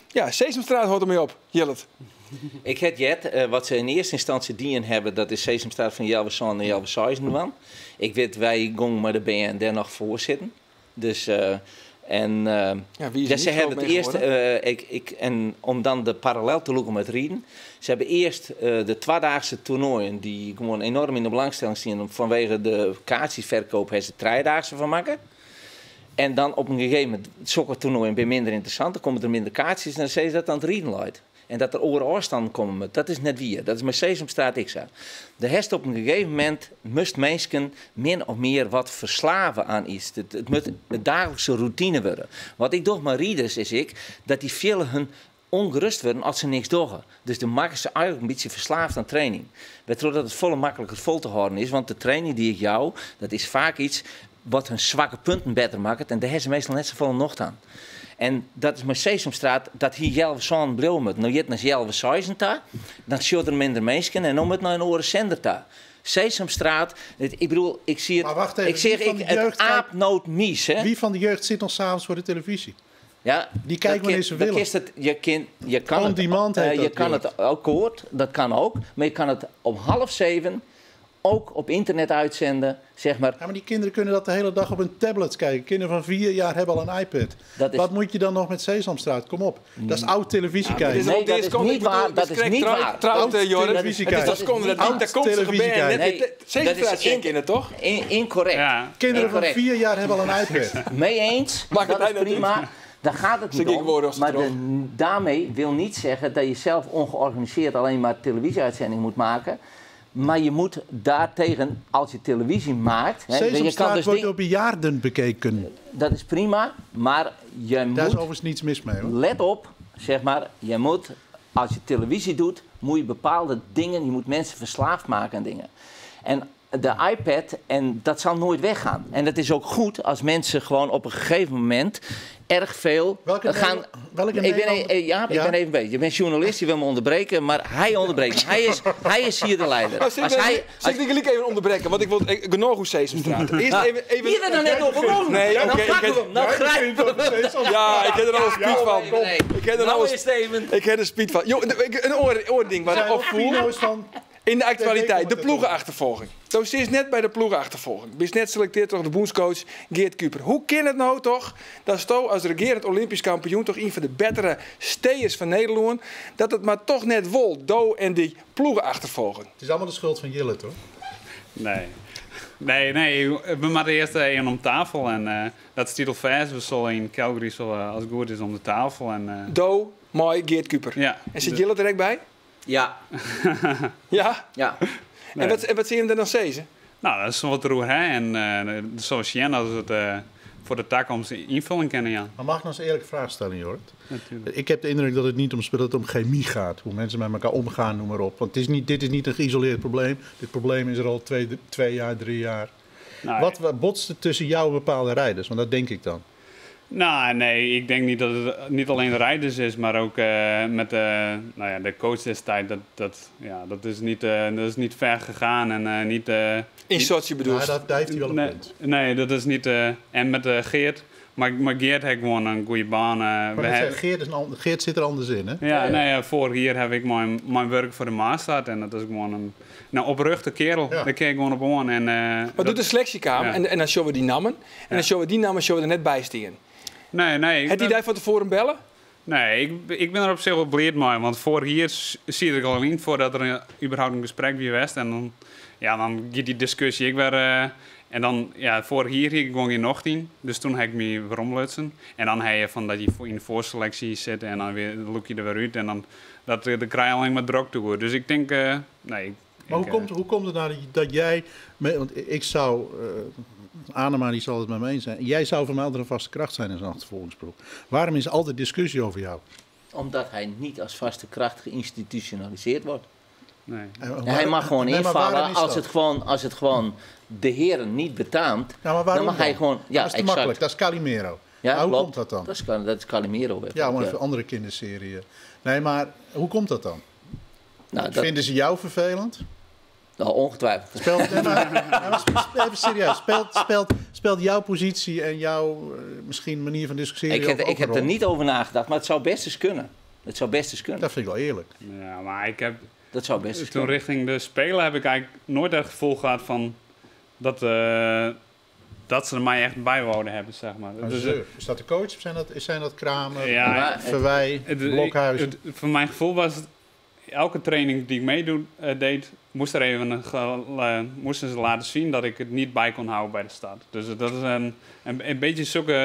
ja, Sesamstraat hâldt dermei op, Jillert.
Ik ha heard, wat se yn earste ynstânsje dien hawwe, dat is Sesamstraat fan healwei sânen nei healwei seizen dwaan. Ik wit, wy gongen mei de bern dêr noch foar sitten. Dus, en
Ja, wie is er
dus se
niet
hawwe
groot
it
mee
earst,
geworden?
ik, en om dan de parallel te lûken mei it riden, se hawwe earst de twadaagse toernoaien, dy't gewoan enoarm yn de belangstelling stienen, fanwege de kaartsjesferkeap hawwe se trijedaagse fan makke. En dan op in gegeven momint, sokke toernoaien binne minder ynteressant, dan komme der minder kaartsjes en dan sizze se dat it oan it riden leit. En dat der oare ôfstannen komme moatte, dat is net wier. Dat is mei Sesamstraat ek sa. Der hast op in gegeven momint moatst minsken min of mear wat ferslave oan iets. It moat in daaglikse rûtine wurde. Wat ik doch mei riders is ek dat dy fiele hun ûngerêst wurden as se niks dogge. Dus dan makkest se eigenlik in bytsje ferslaafd oan training. Wêrtroch dat it folle makliker fol te hâlden is, want de training dy't ik jou, dat is faak iets wat hun swakke punten better makket en dêr hawwe se meastal net safolle nocht oan. En dat is mei Sesamstraat, dat hie healwei sânen bliuwe moatten. No giet it nei healwei seizen ta, dan sjogge der minder minsken en no moat nei in oare sender ta. Sesamstraat, ik bedoel, ik zie it,
Maar wacht even,
ik zeg
wie van
ik,
de
it
jeugd kijkt
aapnootmies, hè?
Wie van de jeugd zit nog 's avonds voor de televisie?
Ja,
Die kijkt
dat
wanneer ze
dat
willen.
Kist het, je kin, je kan
On
het,
demand heet
je
dat,
kan
Jort.
het akkoord, dat kan ook. Maar je kan het om 6:30 ook op internet uitzenden, zeg maar.
Ja, maar die kinderen kunnen dat de hele dag op hun tablets kijken. Kinderen van 4 jaar hebben al een iPad.
Dat is
Wat moet je dan nog met Sesamstraat? Kom op. Dat is oud televisie
Ja, maar
kijken.
dit is
Nee,
ook
dat
deze
is
kant,
niet
ik bedoel,
waar.
dat
Dat is
is
niet
trouw-
waar.
Trouwt,
Oud
Jorrit.
televisie
Het is
kijken.
toch seconde dat
Oud
daar komt ze
televisie
gebeuren.
kijken.
Net
Nee,
met Sesamstraat
dat is
schenken in het, toch?
Incorrect.
Ja.
Kinderen van
Incorrect.
4 jaar hebben al een iPad.
Mee eens,
Maak het
dat is
hij nou
prima. Daar gaat het
Zeg
niet
ik
om.
woorden als
Maar
erop.
daarmee wil niet zeggen dat je zelf ongeorganiseerd alleen maar televisieuitzending moet maken. Maar je moet daartegen, als je televisie maakt... Hè, je kan
Sesamstraat
dus
wordt
ding-
door bejaarden bekeken.
dat is prima, maar je
Daar is
moet...
overigens niets mis mee, hoor.
Let op, zeg maar, je moet, als je televisie doet, moet je bepaalde dingen, je moet mensen verslaafd maken aan dingen. En de iPad, en dat zal nooit weggaan. En dat is ook goed als mensen gewoon op een gegeven moment erg veel
Welke
gaan...
Nederland- welke
ik ben,
Nederlander-
Jaap, ik
Ja?
ben even bezig. Je bent journalist, je wil me onderbreken, maar hij onderbreekt me. Hij is hier de leider.
Nou, zal ik
Als hij,
zal ik die gelijk even onderbreken? Want ik wil genoeg hoe Sesamstraat. Eerst even...
Hier er dan net over begonnen.
Nee,
Dan
oké, ik
pakken
heb-
we hem, dan grijpen we hem.
Ja, ik heb er al spiet van.
Nee.
Ik heb er
Nou
al
is het even.
Ik heb er spiet van. Jo, een oording waar ik op voel.
Pino's van
In de actualiteit, de
TV-commentator.
ploegenachtervolging. Zo ze is net bij de ploegenachtervolging. Bist net selecteerd door de bondscoach Geert Kuiper. Hoe kan het nou toch dat Sto als regerend Olympisch kampioen toch een van de betere steeërs van Nederland, dat het maar toch net wol, Do en die ploegenachtervolging.
Het is allemaal de schuld van Jillet, hoor.
Nee. Nee, nee, we moeten eerst even om tafel en dat is titelvers. We zullen in Calgary zullen, als het goed is om de tafel. En
Do, mooi, Geert Kuiper.
ja.
En zit Jillet er ook bij?
Ja,
Ja?
ja.
Nee.
En wat zie je hem dan zeggen?
Nou, dat is wat roer, hè. En zoals Jen, als het voor de toekomst invulling kennen, ja.
Maar mag ik nog eens een eerlijke vraag stellen, Jorrit?
Natuurlijk.
Ik heb de indruk dat het niet om spelen, dat het om chemie gaat. Hoe mensen met elkaar omgaan, noem maar op. Want dit is niet een geïsoleerd probleem. Dit probleem is er al 2 jaar, 3 jaar.
Nou,
Wat botst er tussen jou en bepaalde rijders? Want dat denk ik dan.
Nou, nee, ik denk niet dat het niet alleen de rijders is, maar ook met de coach destijds. Dat is niet ver gegaan en niet,
In
niet
Sochi bedoel je?
Nou, daar heeft hij wel een
nee,
punt.
Nee, dat is niet. En met Geert. Maar Geert heeft gewoon een goede baan.
Maar
we
dat
hebben-
zei Geert, is een Geert zit er anders in, hè?
Ja, nee, ja, vorig jaar heb ik mijn werk voor de Maasstad en dat is gewoon een oprechte kerel.
Ja.
Daar kijk ik gewoon op aan. En,
Maar
dat
doet de selectiekamer
Ja.
en dan zullen we die namen. En dan zullen we die namen zullen we er net bij staan.
Nee, nee.
Het hij daar van tevoren bellen?
Nee, ik, ik ben er op zich wel bliid mei. Want foarich jier siet ik al yn foardat der überhaupt in gesprek wie west. En dan, ja, dan giet dy diskusje ek wer. En dan, ja, foarich jier hie ik gewoan gjin nocht yn. Dus toen ha ik my weromlutsen. En dan ha je fan dat je yn de foarseleksje sitte en dan weer, lûk je der wer út. En dan dat, dan krij je allinne mar drokte oer. Dus ik tink, nee. Ik,
Maar hoe
ik,
komt, hoe komt het nou dat jij... Want ik zou... Anema die zal het met me eens zijn. Jij zou voor mij altijd een vaste kracht zijn in zo'n achtervolgingsploeg. Waarom is er altijd discussie over jou?
Omdat hij niet als vaste kracht geïnstitutionaliseerd wordt.
Nee.
En
Hij mag gewoon
Nee, maar
invallen
waarom is
als
dat?
het gewoon de heren niet betaamt.
Ja, maar waarom
dan mag hij
dan?
gewoon. Ja,
dat is te
exact.
makkelijk. Dat is Calimero.
Ja,
Maar hoe
klopt.
komt dat dan?
Dat is Calimero.
Ja, maar even andere kinderserie. Nee, maar hoe komt dat dan?
Nou, dat,
Vinden ze jou vervelend?
nou, ongetwijfeld.
Speelt, nee, maar, nee, maar even serieus. Speelt jouw positie en jouw misschien manier van discussiëren
Ik heb,
ook
ik heb
een
er
rol?
niet over nagedacht, maar het zou best eens kunnen. Het zou best eens kunnen.
Dat vind ik wel eerlijk.
Ja, maar ik heb
Dat zou best eens
toen
kunnen.
richting de Spelen heb ik eigenlijk nooit echt het gevoel gehad van dat ze er mij echt bij wouden hebben, zeg maar.
Maar
Dus,
zeur. Is dat de coach? Zijn dat Kramer,
Ja,
Maar
Verwij, Blokhuizen?
Voor mijn gevoel was het, elke training die ik meedoe, deed, moest er even een moesten ze laten zien dat ik het niet bij kon houden bij de start. Dus dat is een beetje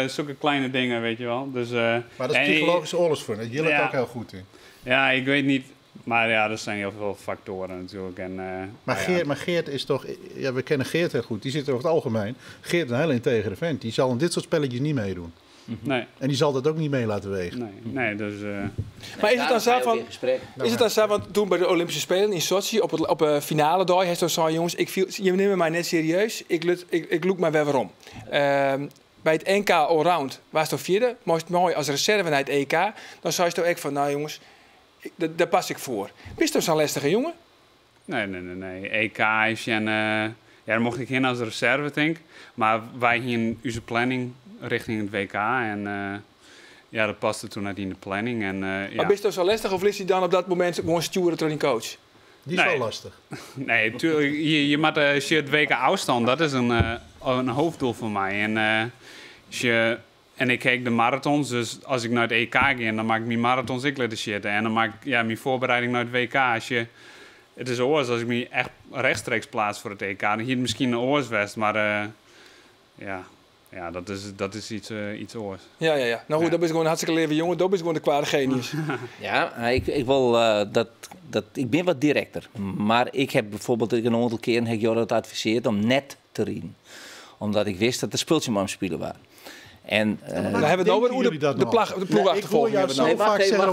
zulke kleine dingen, weet je wel. Dus,
Maar dat is
en-
psychologische oorlogsvoering. Daar Jillet
Ja.
ook heel goed in.
Ja, ik weet niet. Maar ja, er zijn heel veel factoren natuurlijk. En,
Maar
nou ja.
Geert, maar Geert is toch... Ja, we kennen Geert heel goed. Die zit er over het algemeen. Geert is een hele integere vent. Die zal in dit soort spelletjes niet meedoen.
Nee,
En die zal dat ook niet mee laten wegen.
nee, nee, dus...
Maar is het dan
Daarom
zo
ga je ook
van...
in gesprek.
Is het dan zo, want toen bij de Olympische Spelen in Sochi, op de finale dag, heeft zo jongens, ik viel, je neemt mij net serieus, ik look maar weer waarom. Bij het NK Allround was het vierde, mooi, mooi als reserve naar het EK, dan zei je toch echt van, nou jongens, daar pas ik voor. Bist toch zo'n lastige jongen?
Nee, nee, nee, nee. EK is en, ja, daar mocht ik in als reserve, denk ik. Maar wij gingen onze planning richting het WK en ja, dat paste toen net in de planning. En, ja.
Maar bist toch zo lastig of is hij dan op dat moment gewoon sturen door die coach?
Die is
Nee.
wel lastig.
Nee, tuurlijk, je moet, als je het WK afstand, dat is een hoofddoel voor mij. En, als je, en ik kijk de marathons, dus als ik naar het EK ga, dan maak ik mijn marathons ik laten zitten. En dan maak ik, ja, mijn voorbereiding naar het WK. Als je, het is oors, als ik me echt rechtstreeks plaats voor het EK, dan hier misschien een oorswest, maar ja, ja, dat is iets oors.
Ja, ja, ja. Nou goed,
Ja.
dat is gewoon een hartstikke leve jongen, dat is gewoon de kwade genius.
Ja, ik, ik wil, dat, dat, ik ben wat directer. Maar ik heb bijvoorbeeld een aantal keren heb ik Jorrit adviseerd om net te rijden. Omdat ik wist dat er spultje aan het spelen waren. En,
Dan hebben we het over hoe
jullie dat
de
nou?
de
Nee,
ploegachtervolging
ik hoor
hebben
jou
we
zo
nou.
Nee, wacht
vaak
even,
zeggen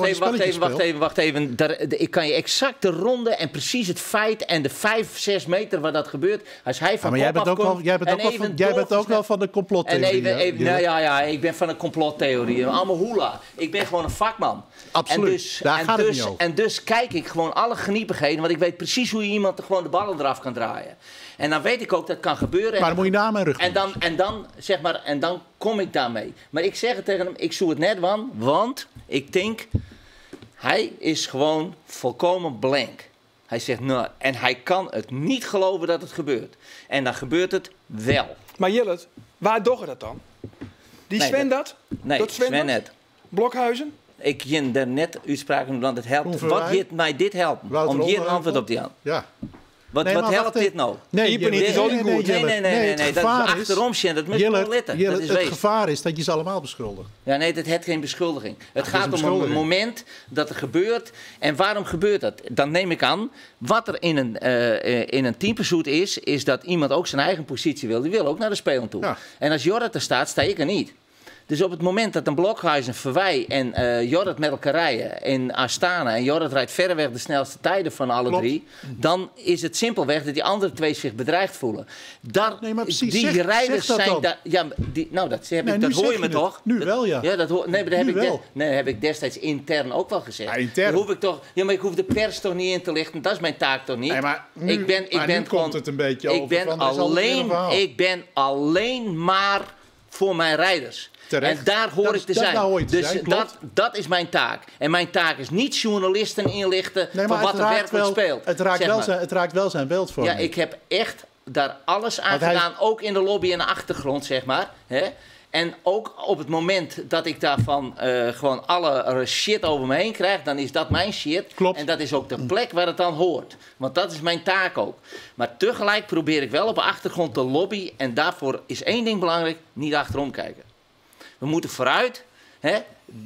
wacht
dat
even, wacht
er een
even, wacht
spelletje
even, wacht even. Ik kan je exact de ronde en precies het feit en de 5, 6 meter waar dat gebeurt. Als hij van
Ja, maar jij
kop
bent ook
afkomt
wel, jij bent
en
ook wel
even
van, jij bent ook
doorversneld-
wel van de
En
complottheorie.
even,
hè,
even,
Jillet?
nou ja, ja, ik ben van de complottheorie. Allemaal hoela. Ik ben gewoon een vakman.
Absoluut.
En dus,
Daar
en
gaat het
dus,
niet over.
En dus kijk ik gewoon alle geniepigheden, want ik weet precies hoe je iemand er gewoon de ballen eraf kan draaien. En dan weet ik ook dat kan gebeuren.
Maar dan moet je na mijn rug
En dan, en dan, zeg maar, en dan kom ik daarmee. Maar ik zeg het tegen hem, ik zoek het net aan, want ik denk, hij is gewoon volkomen blank. Hij zegt, nou, en hij kan het niet geloven dat het gebeurt. En dan gebeurt het wel.
Maar Jillet, waar doggen dat dan? Die
Nee,
Sven dat?
Nee,
Dat Sven
Sven
dat?
net.
Blokhuizen?
Ik ging daar net uitspraken, want het helpt.
Koen
Wat
Verwij?
gaat mij dit helpen?
Wouter
Om hier een
Onderheuvel?
antwoord op te gaan.
Ja.
Wat,
Nee,
wat
maar
helpt
wacht even.
dit nou?
Nee,
Ieper niet,
Jillet,
is ook niet
nee,
goed.
Nee, nee, nee, nee,
het
nee, dat is
gevaar
achterom, Sjen, dat moet je
Jillet,
wel letten.
Jillet,
Dat is
het
wees.
gevaar is dat je ze allemaal beschuldigt.
Ja, nee, dat heeft geen beschuldiging. Het
is een
gaat om een
beschuldiging.
moment dat er gebeurt. En waarom gebeurt dat? Dan neem ik aan, wat er in een teampursuit is, is dat iemand ook zijn eigen positie wil. Die wil ook naar de Spelen toe.
Ja.
En als Jorrit er staat, sta ik er niet. Dus op het moment dat een Blokhuizen, Verwij en Jorrit met elkaar rijden in Astana... en Jorrit rijdt verreweg de snelste tijden van alle
Klopt.
drie... dan is het simpelweg dat die andere twee zich bedreigd voelen. Daar,
Nee, maar precies,
die rijders
zeg dat
zijn
dan.
daar. Ja, die, nou, dat, heb
Nee,
ik,
nu
dat hoor
zeg
je me
je het.
toch?
Nu
Dat-
wel, ja.
Ja, dat hoor, nee, maar dat heb
Nu
ik
wel.
nee, dat heb ik destijds intern ook wel gezegd.
Ja, intern.
Dan hoef ik toch, ja, maar ik hoef de pers toch niet in te lichten. Dat is mijn taak toch niet?
Nee, maar nu-
ik ben, ik
maar
ben
nu
gewoon,
komt het een beetje
ik
over
ben
van, er is altijd weer een
alleen,
verhaal.
ik ben alleen maar voor mijn rijders.
Terecht.
En daar hoor
Dat
ik
is-
te
dat
zijn.
daar hoor je te
dus
zijn, klopt.
dat is mijn taak. En mijn taak is niet journalisten inlichten
Nee,
van
maar
wat
het
er
raakt
werkelijk
wel,
speelt.
Het raakt,
zeg
wel
maar.
zijn, het raakt wel zijn beeldvorming.
Ja, ik heb echt daar alles aan
Want hij-
gedaan, ook in de lobby en de achtergrond, zeg maar. Hè? En ook op het moment dat ik daarvan gewoon alle shit over me heen krijg, dan is dat mijn shit.
Klopt.
En dat is ook de plek waar het dan hoort. Want dat is mijn taak ook. Maar tegelijk probeer ik wel op de achtergrond te lobbyen. En daarvoor is één ding belangrijk: niet achterom kijken. We moeten vooruit. Hè?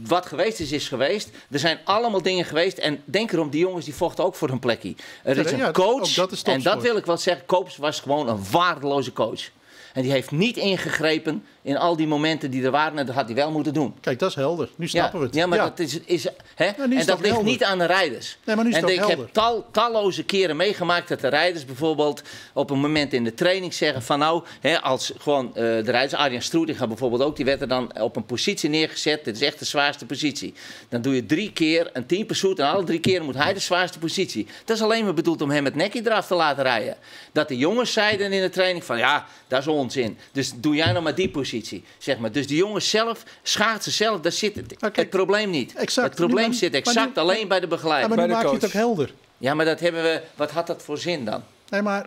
Wat geweest is, is geweest. Er zijn allemaal dingen geweest. En denk erom, die jongens die vochten ook voor hun plekje. Er is een coach.
Ook dat is
en dat
topsport.
wil ik wel zeggen. Koops was gewoon een waardeloze coach. En die heeft niet ingegrepen in al die momenten die er waren. En dat had hij wel moeten doen.
Kijk, dat is helder. Nu snappen we het.
Ja, maar dat is, hè?
nu is
en
het
dat
ook
ligt
helder.
niet aan de rijders.
Nee, maar nu is
en
het ook
ik heb
helder.
talloze keren meegemaakt dat de rijders bijvoorbeeld op een moment in de training zeggen van nou, hè, als gewoon de rijders, Arjan Stroetinga bijvoorbeeld ook, die werd er dan op een positie neergezet. Dit is echt de zwaarste positie. Dan doe je 3 keer een team pursuit en alle 3 keer moet hij de zwaarste positie. Dat is alleen maar bedoeld om hem het nekje eraf te laten rijden. Dat de jongens zeiden in de training van ja, dat is onzin. Dus doe jij nou maar die positie. Zeg maar. Dus de jongens zelf, schaatsen zelf, daar zit het probleem niet.
Exact.
Het probleem
Nu-
zit
maar
exact
nu-
alleen bij de begeleider.
Ja, maar nu maak je het ook helder.
Ja, maar dat hebben we. Wat had dat voor zin dan?
Nee, maar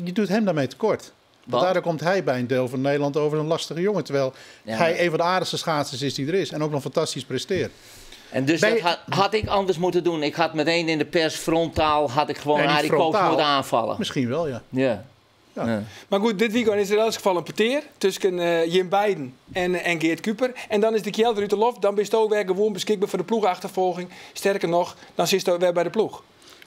je doet hem daarmee tekort. Want
Want?
daardoor komt hij bij een deel van Nederland over een lastige jongen. Terwijl
Ja,
hij
maar-
een van de aardigste schaatsers is die er is. En ook nog fantastisch presteert.
En dus dat had ik anders moeten doen. Ik had meteen in de pers frontaal had ik gewoon
Nee, niet
Arie Koops
frontaal.
moeten aanvallen.
Misschien wel, ja.
Ja. Ja.
Maar goed, dit weekend is er in elk geval een peteer tussen Jim Beiden en Geert Kuper. En dan is de Kjeld uit de lof. Dan ben je ook weer gewoon beschikbaar voor de ploegachtervolging. Sterker nog, dan zit je weer bij de ploeg.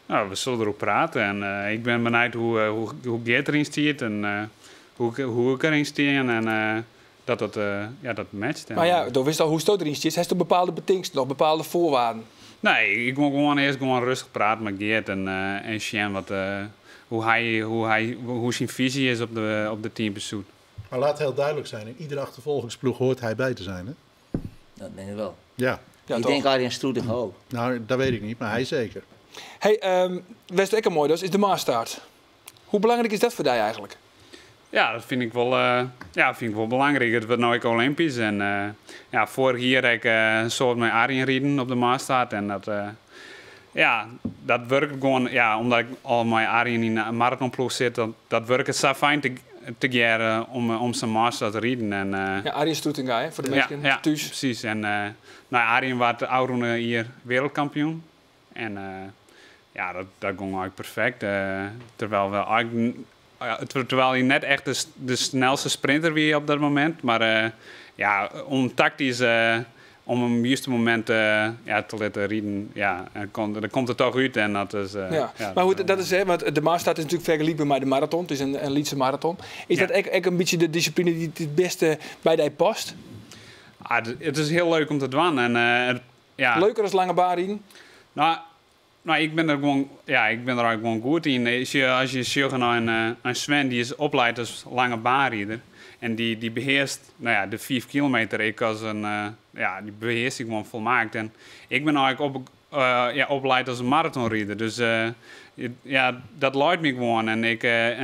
Nou, we zullen erop praten. En ik ben benieuwd hoe Geert erin stiert en hoe ik erin stier. En dat matcht. En,
Maar ja, dan wist al hoe Stoot erin zit. Hij heeft op bepaalde betingsten nog, bepaalde voorwaarden.
Nee, ik moet gewoon eerst gewoon rustig praten met Geert en Sjen wat, hoe zijn visie is op de team pursuit.
Maar laat heel duidelijk zijn, in iedere achtervolgingsploeg hoort hij bij te zijn. Hè?
Dat denk ik wel.
Ja.
Ik denk Arjen Stroetinga ook.
Nou, dat weet ik niet, maar hij zeker.
Hey, West Ekker mooi dus, is de Maastart. Hoe belangrijk is dat voor jou eigenlijk?
Ja, dat vind ik wel, belangrijk. Het wordt nou ook Olympisch. En vorig jaar heb ik een soort met Arjen rijden op de Maastart. En dat, dat werkt gewoon. Ja, omdat ik al met Arjen in de marathonploeg zit, dat werkt het zo fijn te geren om zijn Maastart te rijden. En,
ja, Arjen Stroetinga, hè, voor de mensen
ja,
thuis.
Precies. En Arjen was de oude hier wereldkampioen. En dat ging eigenlijk perfect. Terwijl we eigenlijk, terwijl hij net echt de snelste sprinter wie op dat moment. Maar om tactisch, om hem juiste moment te laten rijden, ja, dan komt het toch uit. En dat is,
maar goed, dat is, hè, want de Maastart is natuurlijk vergelijkbaar met de marathon. Het is een Leidse marathon. Is dat echt een beetje de discipline die het beste bij die past?
Ah, het is heel leuk om te doen. En,
Leuker als lange baan rijden?
Nou, ik ben er gewoon, ik ben er eigenlijk gewoon goed in. Als je ziet naar een Sven die is opleid als lange baanrijder. En die beheerst de 5 kilometer. Ik als een, die beheerst ik gewoon volmaakt. En ik ben eigenlijk opgeleid als een marathonrijder. Dus dat luidt me gewoon. En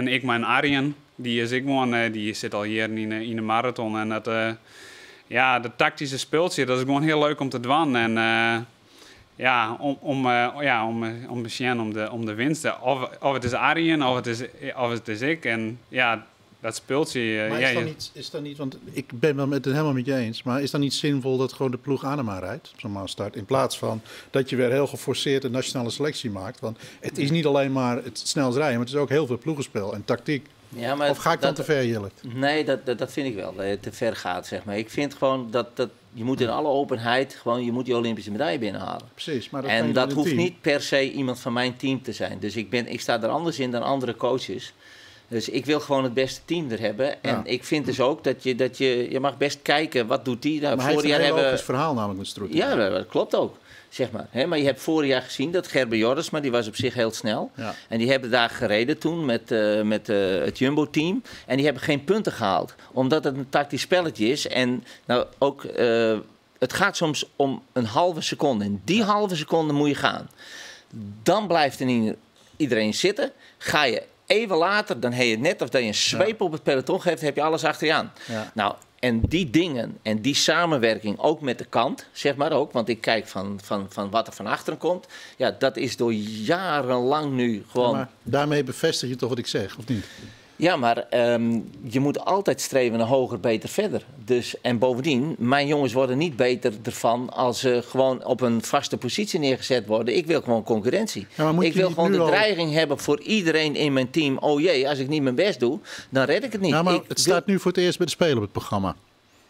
ik mijn Arjen, die is ik gewoon, die zit al hier in de marathon. En dat, dat tactische speeltje, dat is gewoon heel leuk om te doen. En om de winst. Of het is Arjen, of het is ik. En ja, dat speeltje.
Maar is dat niet, want ik ben het helemaal met je eens, maar is dat niet zinvol dat gewoon de ploeg Anema rijdt op zo'n maastart? In plaats van dat je weer heel geforceerd een nationale selectie maakt. Want het is niet alleen maar het snelst rijden, maar het is ook heel veel ploegenspel en tactiek.
Ja, maar
of ga ik dan te ver, Jelle?
Nee, dat vind ik wel. Dat je te ver gaat, zeg maar. Ik vind gewoon dat je moet in alle openheid gewoon, je moet die Olympische medaille binnenhalen.
Precies, maar dat
en dat hoeft
team
niet per se iemand van mijn team te zijn. Dus ik sta er anders in dan andere coaches. Dus ik wil gewoon het beste team er hebben. En ik vind dus ook dat je mag best kijken, wat doet die nou?
Maar hij heeft een heel logisch verhaal namelijk met Stroetinga.
Ja, dat klopt ook. Zeg maar. He, maar je hebt vorig jaar gezien dat Gerben Jorritsma, die was op zich heel snel.
Ja.
En die hebben daar gereden toen met het Jumbo-team. En die hebben geen punten gehaald. Omdat het een tactisch spelletje is. En nou ook, het gaat soms om een halve seconde. En die halve seconde moet je gaan. Dan blijft er iedereen zitten. Ga je even later, dan heb je net of dat je een zweep op het peloton geeft, heb je alles achter je aan.
Ja.
Nou, en die dingen en die samenwerking, ook met de kant, zeg maar ook, want ik kijk van wat er van achteren komt. Ja, dat is door jarenlang nu gewoon...
Ja, maar daarmee bevestig je toch wat ik zeg, of niet?
Ja, maar je moet altijd streven naar hoger, beter, verder. Dus, en bovendien, mijn jongens worden niet beter ervan als ze gewoon op een vaste positie neergezet worden. Ik wil gewoon concurrentie.
Ja, maar moet
Ik
je
wil
niet
gewoon
nu
de
al-
dreiging hebben voor iedereen in mijn team. Oh jee, als ik niet mijn best doe, dan red ik het niet.
Ja, maar
Ik
het
wil-
staat nu voor het eerst bij de Spelen op het programma.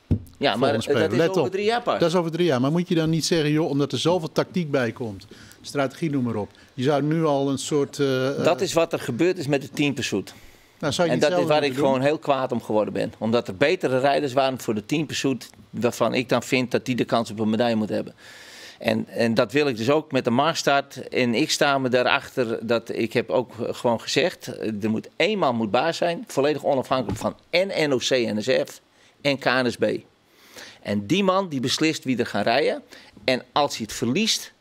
Ja, maar
Volgende Spelen.
dat is
Let
over
op.
3 jaar pas.
Dat is over 3 jaar. Maar moet je dan niet zeggen, joh, omdat er zoveel tactiek bij komt, strategie noem maar op. Je zou nu al een soort...
Dat is wat er gebeurd is met de Team Pursuit.
Nou, zou je
En
niet
dat is
zelf
waar ik
moeten doen?
gewoon heel kwaad om geworden ben. Omdat er betere rijders waren voor de Team Pursuit, waarvan ik dan vind dat die de kans op een medaille moet hebben. En dat wil ik dus ook met de mass start. En ik sta me daarachter dat ik heb ook gewoon gezegd, er moet één man moet baas zijn, volledig onafhankelijk van en NOC, NSF en KNSB. En die man die beslist wie er gaan rijden. En als hij het verliest,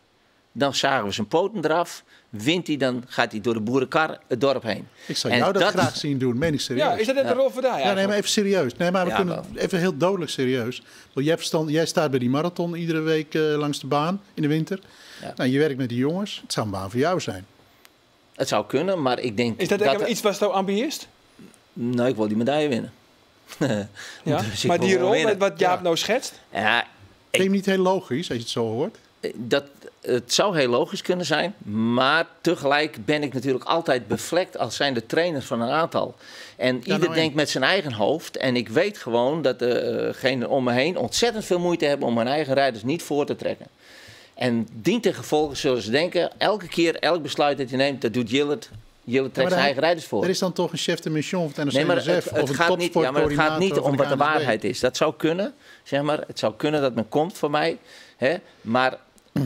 dan zagen we zijn poten eraf. Wint hij, dan gaat hij door de boerenkar het dorp heen.
Ik zou
En
jou dat,
dat
graag zien doen, meen ik serieus.
Ja, is dat net de rol voor daar
Ja, nee, maar even serieus. Nee, maar we
Ja,
kunnen
wel.
even heel dodelijk serieus. Want jij staat bij die marathon iedere week langs de baan in de winter.
Ja.
Nou, je werkt met die jongens. Het zou een baan voor jou zijn.
Het zou kunnen, maar ik denk...
Is dat echt iets wat jou ambieert?
Nou, ik wil die medaille winnen.
Ja?
Dus ik
maar
wil
die
wel
rol,
winnen.
met wat Jaap nou schetst?
Ja,
Vind je hem niet heel logisch als je het zo hoort?
Het zou heel logisch kunnen zijn, maar tegelijk ben ik natuurlijk altijd bevlekt als zijnde trainer van een aantal. En ieder
nou en?
denkt met zijn eigen hoofd. En ik weet gewoon dat degenen om me heen ontzettend veel moeite hebben om mijn eigen rijders niet voor te trekken. En dien ten gevolge zullen ze denken, elke keer, elk besluit dat je neemt, dat doet Jillert. Jillert trekt
Ja, maar
zijn
daar-
eigen rijders voor.
Er is dan toch een chef de mission van het
Nee, maar
NOC-NSF
het
of een
gaat niet, ja, maar het gaat niet
topsportcoördinator
om
van
wat de
KNSB.
waarheid is. Dat zou kunnen, zeg maar. Het zou kunnen dat men komt voor mij. Hè? Maar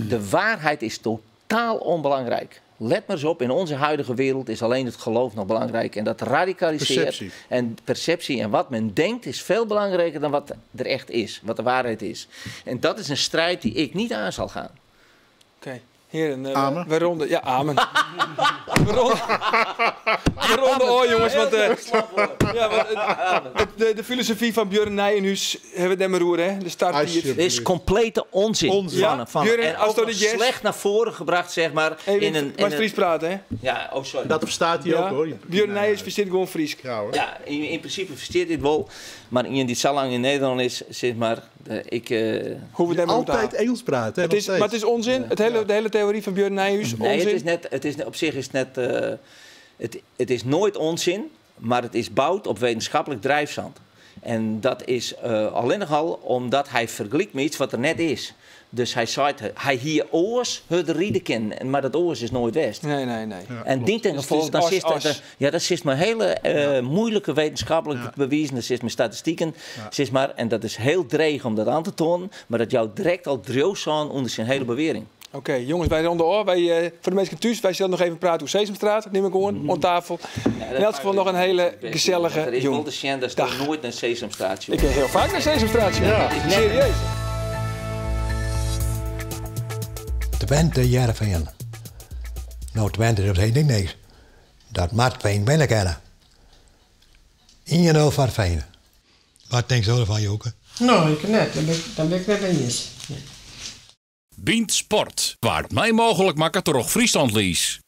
de waarheid is totaal onbelangrijk. Let maar eens op, in onze huidige wereld is alleen het geloof nog belangrijk. En dat radicaliseert.
Perceptie.
En perceptie en wat men denkt is veel belangrijker dan wat er echt is. Wat de waarheid is. En dat is een strijd die ik niet aan zal gaan.
Oké. Heren,
Amen.
we ronden. Ja, amen. We ronden oh, jongens. Want, ja, want de filosofie van Björn Nijenhuis hebben we het net maar roer, hè? De start die het-
Alsjeblieft.
Dit is complete onzin.
Onzin.
Van,
Ja,
van,
Björn,
en
als
ook
dat
nog
de jazz-
slecht naar voren gebracht, zeg maar.
Even,
in een,
maar
in een,
Fries praten, hè?
ja, oh sorry.
Dat verstaat hij
Ja.
ook, hoor.
Björn Nijhuis verstaat gewoon Fries.
Ja, hoor.
Ja, in principe versteert dit wel. Maar iemand die zo lang in Nederland is, zeg maar, ik...
Hoe we het net maar moeten
Altijd
halen.
Engels praten, hè,
Het
nog
is,
steeds.
maar het is onzin. De hele theorie van Björn Nijhuis,
nee,
onzin.
het is net, het is, op zich is het net... het is nooit onzin, maar het is bouwd op wetenschappelijk drijfzand. En dat is alleen nog al omdat hij vergelijkt met iets wat er net is. Dus hij zei, hij hier oors het rieden maar dat oors is nooit west.
Nee, nee, nee.
En die ten
Dus
gevolge,
het is
dan
as,
zit
as.
dat, ja, dat is maar hele moeilijke wetenschappelijk bewijzen, dat is mijn statistieken, zit maar, en dat is heel dreig om dat aan te tonen, maar dat jou direct al dreeuwzaan onder zijn hele bewering.
Oké, jongens, wij ronden af. Wij, voor de mensen thuis, wij zullen nog even praten over Sesamstraat. Neem ik gewoon om tafel. In elk geval nog een hele gezellige
Er is wel
jong.
de Sjen, dat is toch nooit naar Sesamstraat, joh.
Ik ga heel vaak naar Sesamstraat. joh.
Ja.
Serieus.
Twente Heerenveen. Nou, Twente, dat heet ik niks. Dat maakt Veen binnen kennen. 1-0 voor Veen. Wat denk je ervan, Joke?
Nou, ik net. Dan ben ik net eens.
Bynt Sport, waar het mij mogelijk maakt door Friesland Lies.